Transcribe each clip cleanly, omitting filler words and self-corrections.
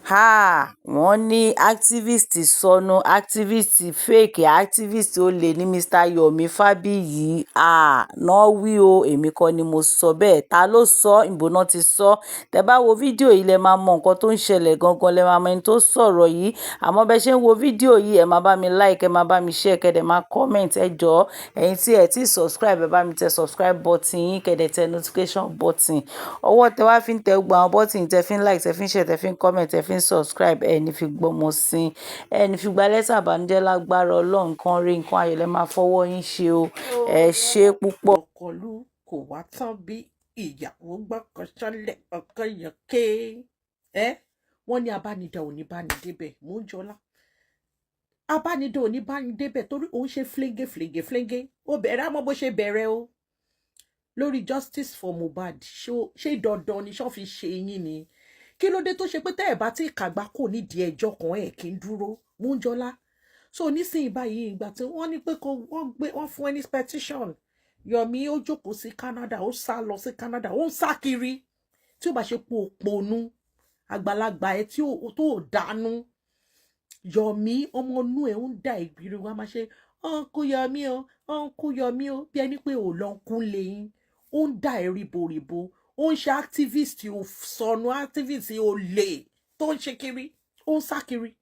Háà, wọ́n ní activist sọnù, activist fake, activist olè ní Mr Yomi Fabiyi. Háà, náà wí o, èmi kọ́ ni mo sọ bẹ́ẹ̀. Ta ló sọ? Ìbò náà ti sọ. Tẹ bá wo fídíò yìí lẹ máa mọ nǹkan tó ń ṣẹlẹ̀ gangan, lẹ máa mọ ẹni tó sọ̀rọ̀ yìí. Àmọ́ bẹ ṣe ń wo fídíò yìí, ẹ máa bá mi like, ẹ máa bá mi share, kẹ́ dẹ̀ máa comment. Ẹ jọ̀ọ́, ẹ̀yin tí ẹ ti subscribe, ẹ bá mi tẹ subscribe button yín, kẹ́ dẹ̀ tẹ notification button. Ọwọ́ tẹ wá fi ń tẹ gbogbo àwọn button, tẹ fi ń like, tẹ fi ń share, tẹ fi ń comment, tẹ fi ń subscribe, ẹ ní fi gbọ́mọ sí, ẹ ní fi gba lẹ́tà ìbànújẹ́ lágbára Ọlọ́run. Nǹkan rí, nǹkan ayọ̀ lẹ máa fọwọ́ yín ṣe o. Ẹ ṣé púpọ̀. Ọkọlù kò wá tán bí ìyàwó gbọ́kàn sọ́lẹ̀ ọkọ yàn ké. Ẹ wọ́n ní abánidá ò ní bá ní débẹ̀. Mò ń jọlá, abánidá ò ní bá ní débẹ̀ torí òun ṣe fléńgé fléńgé fléńgé. Ó bẹ̀rẹ̀, àmọ́ bó ṣe bẹ̀rẹ̀ o lórí justice for Mohbad, ṣé dandan ni ṣọ́ fi ṣe yín ni? Kí ló dé tó ṣe pé tẹ́ ẹ̀ bá tí kàgbá kò nídìí ẹjọ́ kan, ẹ̀ kí ń dúró? Mò ń jọlá. So nísìnyí báyìí, ìgbà tí wọ́n ní pé kó wọ́n gbé wọ́n fún ẹ ní petition, Yomi ó jókòó sí Canada, ó sá lọ sí Canada, ó ń sá kiri. Tí ó bá ṣe po òpònú àgbàlagbà ẹ tí ó tó dánú, Yomi ọmọ inú ẹ ń dà ìgbìrì wa máa ṣe ọ̀nkú Yomi o, ọ̀nkú Yomi o, bí ẹni pé ò lọ ń kún lẹ́yìn. Ó ń dà ẹ ríboríbo, ó ń ṣe activist, ò sọnù activist, ò lè tó ń ṣe kiri, ó ń sá kiri,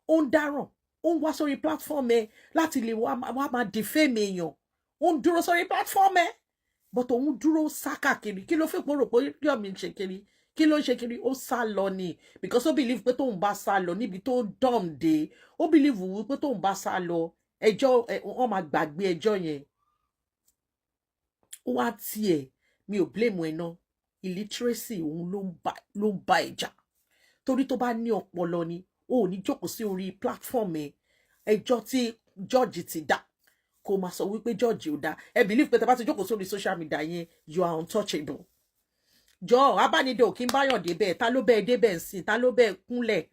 ó ń dáràn, ó ń wá sórí platform ẹ láti lè wá máa defame èèyàn. Ó ń dúró sórí platform ẹ, but òun dúró sá káàkiri. Kí ló fi pò rò pé Yomi ń ṣe kiri? Kí ló ń ṣe kiri? Ó sá lọ ni because ó believe pé tóun bá sá lọ níbi tó dọ̀m dé, ó believe wípé tóun bá sá lọ, ẹjọ́ wọ́n máa gbàgbé ẹjọ́ yẹn. Ó wá tiẹ̀, mi ò blame ẹ náà, illiteracy òun ló ń ba ìjà, torí tó bá ní ọpọlọ ni, ó ò ní jókòó sí orí platform ẹ, ẹjọ́ tí judge ti dá, kó máa sọ wípé judge ò dá. Ẹ believe pé tẹ́ bá ti jókòó sórí social media yẹn, you are untouchable. Jọ abánidé ò kí ń báyọ̀ débẹ̀. Ta ló bẹ́ẹ̀ débẹ̀ ń sìn? Ta ló bẹ́ẹ̀ kúnlẹ̀?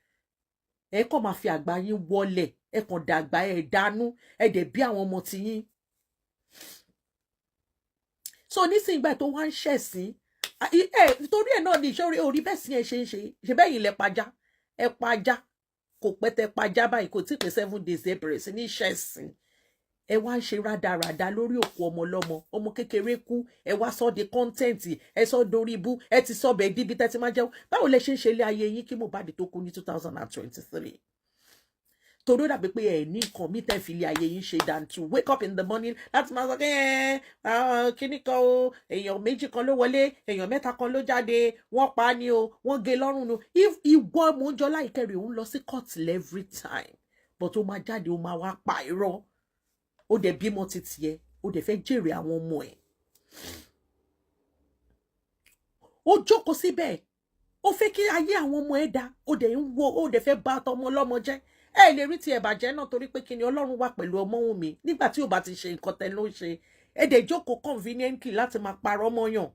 Ẹ kàn máa fi àgbà yín wọlẹ̀, ẹ kàn dàgbà, ẹ dánú, ẹ dẹ̀ bí àwọn ọmọ tiyín. So nísìnyí gbà tó wá ń ṣẹ̀sín ẹ, torí ẹ náà ní ìṣòro orí bẹ́ẹ̀ sí ẹ ṣe ń ṣe ṣe bẹ́ẹ̀ yìí lẹ pajá, ẹ pajá, kò pẹ́ tẹ pajá báyìí, kò tí ì pé 7 days, ẹ bẹ̀rẹ̀ sí ní ṣẹ̀sín. Ẹ wá ń ṣe rádaràda lórí òkú ọmọ ọlọ́mọ. Ọmọ kékeré kú, ẹ wá sọ di content, ẹ sọ dorí ibú, ẹ ti sọ bẹ́ẹ̀ díbi tẹ́ ti máa jẹun. Báwo lẹ ṣe ń ṣe ilé ayé yín kí Mohbad tó kú ní 2023? Torí ó dàbí pé ẹ ní nǹkan mi tẹ́ fi ilé ayé yín ṣe than to wake up in the morning láti máa sọ pé ẹ kíní kan o, èèyàn méjì kan ló wọlé, èèyàn mẹ́ta kan ló jáde, wọ́n pa á ní o, wọ́n gé lọ́rùn nu. Ìwọ Mọ́njọ́lá Ìkẹrì, òun lọ sí court every time, but ó máa jáde, ó máa wá pa irọ́. Ó dẹ̀ bímọ títí ẹ, ó dẹ̀ fẹ́ jèrè àwọn ọmọ ẹ̀. Ó jókòó síbẹ̀, ó fẹ́ kí ayé àwọn ọmọ ẹ̀ dá, ó dẹ̀ ń wo, ó dẹ̀ fẹ́ bá tọmọ ọlọ́mọ jẹ́. Ẹ lè rí tiẹ̀ bàjẹ́ náà, torí pé kíni? Ọlọ́run wà pẹ̀lú Ọmọ́wùnmí nígbà tí ò bá ti ṣe nǹkan tẹ́ ló ń ṣe. Ẹ dẹ̀ jókòó conveniently láti máa parọ́ mọ́yàn.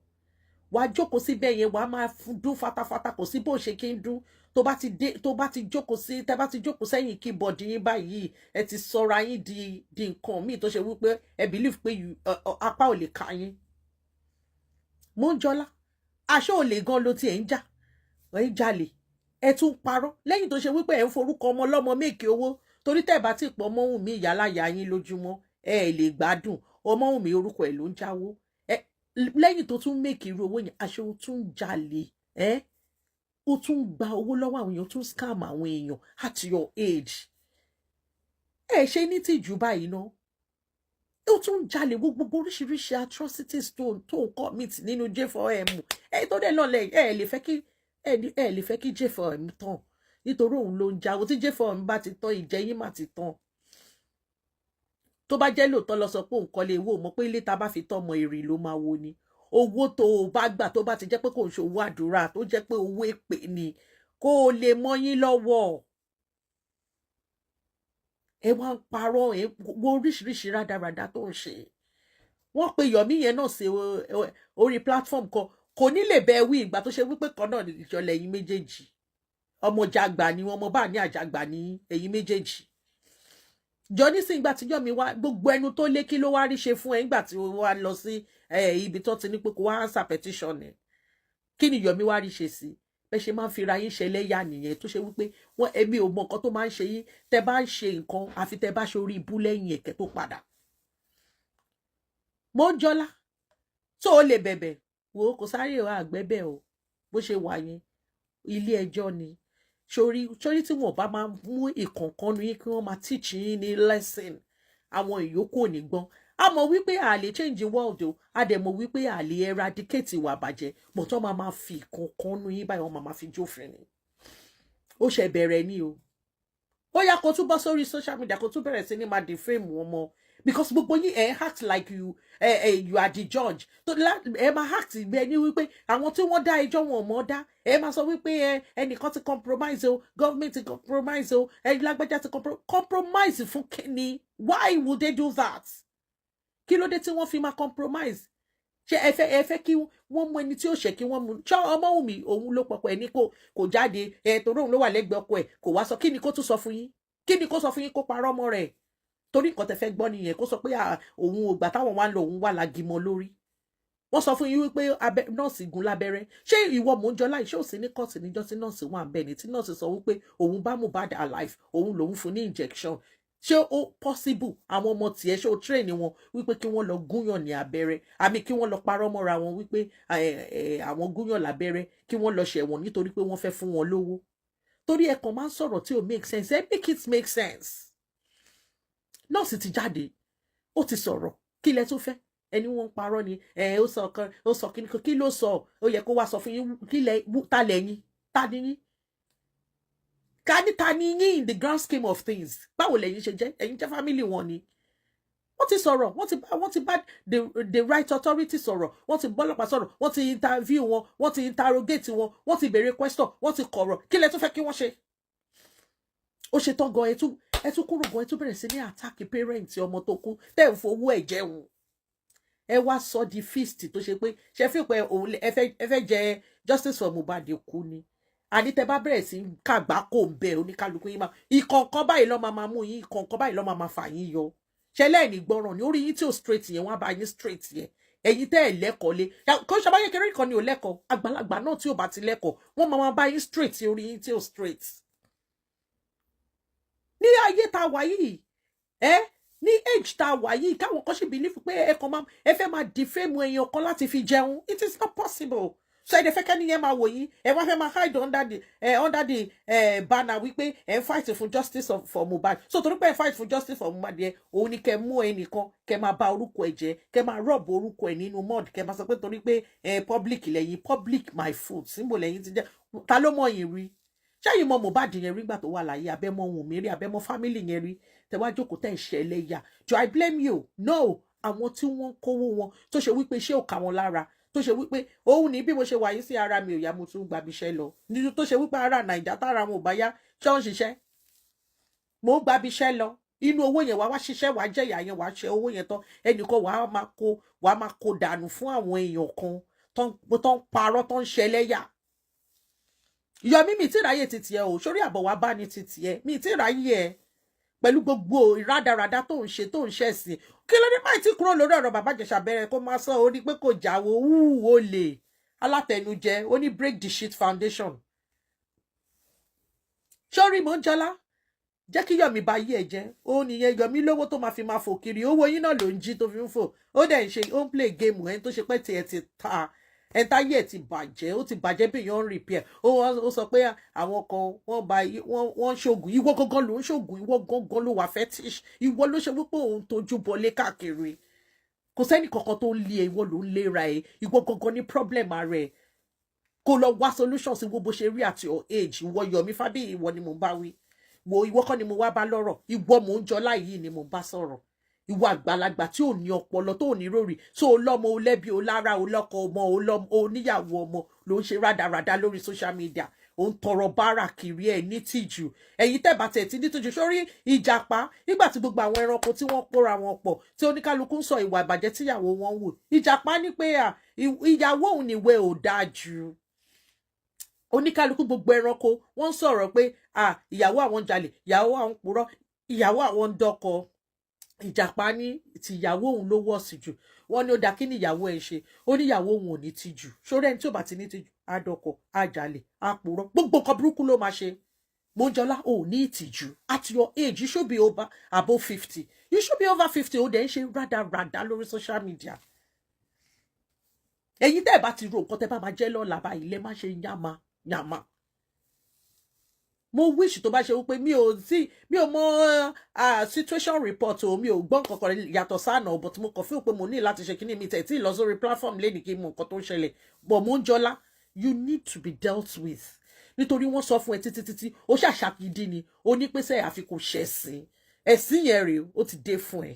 Wàá jókòó síbẹ̀ yẹn, wàá máa dún fatafata, kò sí bó ṣe kí ń dún. Tó bá ti dé, tó bá ti jókòó sí, tẹ́ bá ti jókòó sẹ́yìn keyboard yín báyìí, ẹ ti sọra yín di nǹkan míì tó ṣe wípé ẹ believe pé apá ò lè ka yín. Mọ́njọ́lá, aṣọ ò lè gan ló tiẹ̀ ń jà, ẹ̀ ń jalè, ẹ tún parọ́ lẹ́yìn tó ṣe wípé ẹ̀ ń forúkọ ọmọ ọlọ́mọ make owó, torí tẹ́ ẹ̀ bá ti pọ̀ Ọmọ́wùnmí ìyáláyà yín lójúmọ́, ẹ lè gbádùn. Ọmọ́wùnmí orúkọ ẹ̀ ló ń jáwó ẹ. Lẹ́yìn tó tún make irú owó yẹn, aṣọ tún jalè, ẹ ó tún gba owó lọ́wọ́ àwọn èèyàn, tún scam àwọn èèyàn at your age. Ẹ ṣe ní tìjú báyìí ná. Ó tún jalè, gbogbo oríṣiríṣi atrocities tó ń commit nínú J4M. Ẹ tó dẹ̀ náà ẹ lè fẹ́ kí ẹ lè fẹ́ kí J4M tán, nítorí òun ló ń jáwó. Tí J4M bá ti tán, ìjẹyìn má ti tán. Tó bá jẹ́ lóòótọ́ lọ sọ pé òun kọ́lé owó, mọ̀ pé ilé ta bá fi tọ́mọ èrè ló máa wo ni. Owó tó o bá gbà, tó bá ti jẹ́ pé kò ń ṣe owó àdúrà, tó jẹ́ pé owó èpè ni, kó o lè mọ́yín lọ́wọ́. Ẹ wá ń parọ́, ẹ wo oríṣiríṣi rádaràda tó ń ṣe. Wọ́n pe Yomi yẹn náà sí orí platform kan, kò ní lè bẹ́ẹ̀ wí ìgbà tó ṣe wípé kan náà ìjọlẹ̀ ẹ̀yin méjèèjì. Ọmọ jàgbà ni wọn, ọmọ bá ní àjàgbà ní ẹ̀yin méjèèjì jọ. Nísìnyí ìgbà tí Yomi wá gbogbo ẹnu tó lé, kí ló wá rí ṣe fún ẹ nígbà tí ó wá lọ sí ibi tó ti ní pé kó wá answer petition ẹ? Kí ni Yomi wá rí ṣe sí? Bẹ́ẹ̀ ṣe máa ń fira yín ṣẹlẹ́yà nìyẹn, tó ṣe wípé wọ́n ẹbí ò mọ nǹkan tó máa ń ṣe yín. Tẹ́ bá ń ṣe nǹkan, àfi tẹ́ bá ṣe orí ibú lẹ́yìn ẹ̀kẹ́ tó padà. Mo ń jọlá tó o lè bẹ̀bẹ̀ wò ó, kò sáré o, àgbẹ̀bẹ̀ o. Bó ṣe wà yẹn, ilé ẹjọ́ ni. Sórí tí wọn bá máa mú ìkọ̀ọ̀kan nu yín, kí wọ́n máa teach yín ní lesson, àwọn ìyókù ò ní gbọ́n. A mọ̀ wípé a lè change the world o, a dẹ̀ mọ̀ wípé a lè eradicate ìwà àbàjẹ́, but wọ́n máa máa fi ìkọ̀ọ̀kan nu yín báyìí, wọ́n máa máa fi jófin ni. Ó ṣe bẹ̀rẹ̀ ni o. Ó yá, kó tún bọ́ sórí social media, kó tún bẹ̀rẹ̀ sí ní máa defame wọn mọ́, because gbogbo yín ẹ act like you are the judge. Tó ẹ máa act bí ẹni wípé àwọn tí wọ́n dá ẹjọ́ wọn mọ̀ dá. Ẹ máa sọ wípé ẹ ẹnìkan ti compromise o, government ti compromise o, ẹ lágbájá ti compromise fún kíni? Why would they do that? Kí ló dé tí wọ́n fi máa compromise? Ṣé ẹ fẹ́ kí wọ́n mú ẹni tí ó ṣẹ̀, kí wọ́n mú ṣọ́ Ọmọ́wùmí? Òun ló pọpọ ẹ ní kò jáde ẹ, torí òun ló wà lẹ́gbẹ̀ẹ́ ọkọ ẹ, kò wá sọ. Kí ni kó tún sọ fún yín? Kí ni kó sọ fún yín? Kó parọ́ mọ́ rẹ̀, torí nǹkan tẹ́ fẹ́ gbọ́ nìyẹn. Kó sọ pé òun ò gbà táwọn wá ń lọ, òun wà lágìmọ̀ lórí. Wọ́n sọ fún yín wípé nọ́ọ̀sì gún lábẹ́rẹ́. Ṣé ìwọ mò ń jọ láì ṣé ò sí ní kóòtù níjọ́ tí nọ́ọ̀sì wà bẹ́ẹ̀ ni, tí nọ́ọ̀sì sọ wípé òun bá Mohbad alive, òun lòun fún ní injection? Ṣé ó possible? Àwọn ọmọ tiẹ̀, ṣé ó train wọn wípé kí wọ́n lọ gúnyàn ní abẹ́rẹ́, àmì kí wọ́n lọ parọ́ mọ́ra wọn wípé àwọn gúnyàn lábẹ́rẹ́, kí wọ́n lọ ṣẹ̀wọ̀n nítorí pé wọ́n fẹ́ fún wọn lówó? Torí ẹ kàn máa ń sọ̀rọ̀ tí ò make sense. Ẹ make it make sense. Nọ́ọ̀sì ti jáde, ó ti sọ̀rọ̀. Kí lẹ tún fẹ́? Ẹni wọ́n ń parọ́ ni. Ẹ ó sọ kan, ó sọ kíní kan. Kí ló sọ? Ó yẹ kó wá sọ fún yín. Kí lẹ ta lẹ́yìn? Ta ni yín? Ká ní ta ni yín in the grand scheme of things? Báwo lẹ̀yin ṣe jẹ́? Ẹ̀yin jẹ́ family wọn ni. Wọ́n ti sọ̀rọ̀, wọ́n ti bá the right authority sọ̀rọ̀, wọ́n ti bọ́lọ́pàá sọ̀rọ̀, wọ́n ti interview wọn, wọ́n ti interrogate wọn, wọ́n ti béèrè question, wọ́n ti kọ̀rọ̀. Kí lẹ tún fẹ́ kí wọ́n ṣe? Ó ṣe tán gan, ẹ tún kúrò gan, ẹ tún bẹ̀rẹ̀ sí ní attack parent ọmọ tó kú tẹ́ ń fowó ẹ̀ jẹun. Ẹ wá sọ di feast, tó ṣe pé ṣe fi pé òun ẹ fẹ́ jẹ justice for Mohbad kú ni. Àní tẹ bá bẹ̀rẹ̀ sí kàgbá kò ń bẹ, oníkálukú yín máa ìkọ̀ọ̀kan báyìí lọ́ máa mú yín, ìkọ̀ọ̀kan báyìí lọ́ máa fà yín yọ. Ṣẹlẹ̀ ní gbọ́ràn ní orí yín tí ò straight yẹn, wọ́n á bá yín straight yẹn. Ẹ̀yin tẹ́ ẹ̀ lẹ́kọ̀ọ́ lé kó ṣe abáyé kéré kan ni ò lẹ́kọ̀ọ́, àgbàlagbà náà tí ò bá ti lẹ́kọ̀ọ́, wọ́n máa bá yín straight orí yín tí ò straight. Ní ayé tá a wà yìí, ẹ ní age tá a wà yìí, káwọn kan ṣì believe pé ẹ kàn máa ẹ fẹ́ máa defame èèyàn kan láti fi jẹun, it is not possible. So ẹ dẹ̀ fẹ́ kẹ́ni yẹn máa wò yín, ẹ wá fẹ́ máa hide under the banner wípé ẹ ń fight fún justice for Mohbad. So torí pé ẹ fight fún justice for Mohbad yẹn, òun ni kẹ́ mú ẹnìkan, kẹ́ máa bà orúkọ ẹ jẹ́, kẹ́ máa rub orúkọ ẹ nínú mud, kẹ́ máa sọ pé torí pé ẹ public lẹ́yìn. Public my foot símbò lẹ́yìn ti jẹ́. Ta ló mọ̀ yín rí? Ṣẹ́yìn mọ Mohbad yẹn rí gbà tó wà láyé? Abẹ́mọ Wùnmí rí? Abẹ́mọ family yẹn rí? Tẹ wá jókòó, tẹ̀ ń ṣe ẹlẹ́yà. Do I blame you? No. Àwọn tí wọ́n ń kówó wọn, tó ṣe wípé ṣé ò ká wọn lára, tó ṣe wípé òun ní bí mo ṣe wà yìí sí, ara mi ò yá, mo tún gbabi iṣẹ́ lọ nínú, tó ṣe wípé ara Nàìjà tára wọn ò bá yá, ṣé ó ń ṣiṣẹ́? Mo ń gbabi iṣẹ́ lọ. Inú owó yẹn, wàá wá ṣiṣẹ́, wàá jẹ̀yà yẹn, wàá ṣe owó yẹn tán, ẹnìkan wàá máa kó dànù fún àwọn èèyàn kan tó ń parọ́, tó ń ṣẹlẹ́yà. Yọmí, mi tí ráyè ti tiẹ̀ o. Sórí àbọ̀ wá bá ní ti tiẹ̀, mi tí ráyè ẹ pẹ̀lú gbogbo ìrádaràda tó ń ṣe, tó ń ṣẹ̀sìn. Kí ló dé máì tí kúrò lórí ọ̀rọ̀ Bàbá Ìjẹ̀ṣà? Bẹ̀rẹ̀ kó máa sọ orí pé kò jáwó wú, olè alátẹnujẹ. Ó ní break the shit foundation. Sórí mò ń jọlá jẹ́ kí Yọ̀mí bá yí ẹ̀ jẹ́. Ó nìyẹn. Yọ̀mí lówó tó máa fi máa fò kiri. Owó yín náà ló ń jí tó fi ń fò. Ó dẹ̀ ń ṣe, ó ń play game. Ẹni tó ṣe pé tiẹ̀ ti ta, ẹni táyé ẹ̀ ti bàjẹ́, ó ti bàjẹ́ bí èèyàn ń repair. Ó sọ pé àwọn kan wọ́n bá wọ́n ń ṣoògùn. Ìwọ gangan ló ń ṣoògùn, ìwọ gangan ló wà fetish, ìwọ ló ṣe wípé òun tójú bọlé káàkiri. Kò sẹ́ni kankan tó ń lé ẹ, ìwọ ló ń léra ẹ. Ìwọ gangan ní problem ara ẹ, kó lọ wá solution sí. Wo bó ṣe rí at your age. Ìwọ Yomi Fabiyi, ìwọ ni mò ń bá wí. Wo, ìwọ kọ́ ni mo wá bá lọ́rọ̀, ìwọ mò ń jọlá yìí ni mò ń bá sọ̀rọ̀. Ìwọ àgbàlagbà tí ò ní ọpọlọ, tó ò ní rórì, tó o lọ́mọ, o lẹ́bi, o lára, o lọ́kọ ọmọ, o níyàwó ọmọ, ló ń ṣe rádaràda lórí social media, ò ń tọrọ bárà kiri. Ẹ ní tìjú. Ẹ̀yin tẹ́ bá tẹ̀ tí ní tìjú sórí ìjàpá, nígbà tí gbogbo àwọn ẹranko tí wọ́n kóra wọn pọ̀, tí oníkálukú ń sọ ìwà ìbàjẹ́ tíyàwó wọn wù, ìjàpá ní pé ìyàwó òun níwèé ò dáa jù. Oníkálukú, gbogbo ẹranko, wọ́n ń sọ̀rọ̀ pé ìyàwó àwọn ń jalè, ìyàwó àwọn ń purọ́, ìyàwó àwọn ń dọ́kọ. Ìjàpá ní tìyàwó òun ló wọ̀sì jù. Wọ́n ní ó dáa, kí ni ìyàwó ẹ̀ ń ṣe? Ó ní ìyàwó òun ò ní tìjú. Sórí ẹni tí ò bá ti ní tìjú. Adọkọ̀ ajalè, apòrọ̀, gbogbo nǹkan burúkú ló máa ṣe. Monjola, ò ní ìtìjú. At your age, you should be over above 50. You should be over 50. Ó dẹ̀ ń ṣe rádaràda lórí social media. Ẹ̀yin tẹ́ ẹ̀ bá ti ro nǹkan tẹ́ bá máa jẹ́ lọ́la báyìí, lẹ́ má ṣe yàmà yàmà. Mo wish tó bá ṣe wípé mi ò sí, mi ò mọ situation report o, mi ò gbọ́ nǹkan kan yàtọ̀ sáànà, but mo kàn feel pé mo ní láti ṣe kíní mi tẹ̀ tí lọ sórí platform lẹ́nìí kí n mọ nǹkan tó ń ṣẹlẹ̀. But Monjola, you need to be dealt with, nítorí wọ́n sọ fún ẹ títí títí, ó ṣàṣàkídí ni ó ní pèsè àfikún ṣẹ̀sìn ẹ̀sìn yẹn rèé, ó ti dé fún ẹ.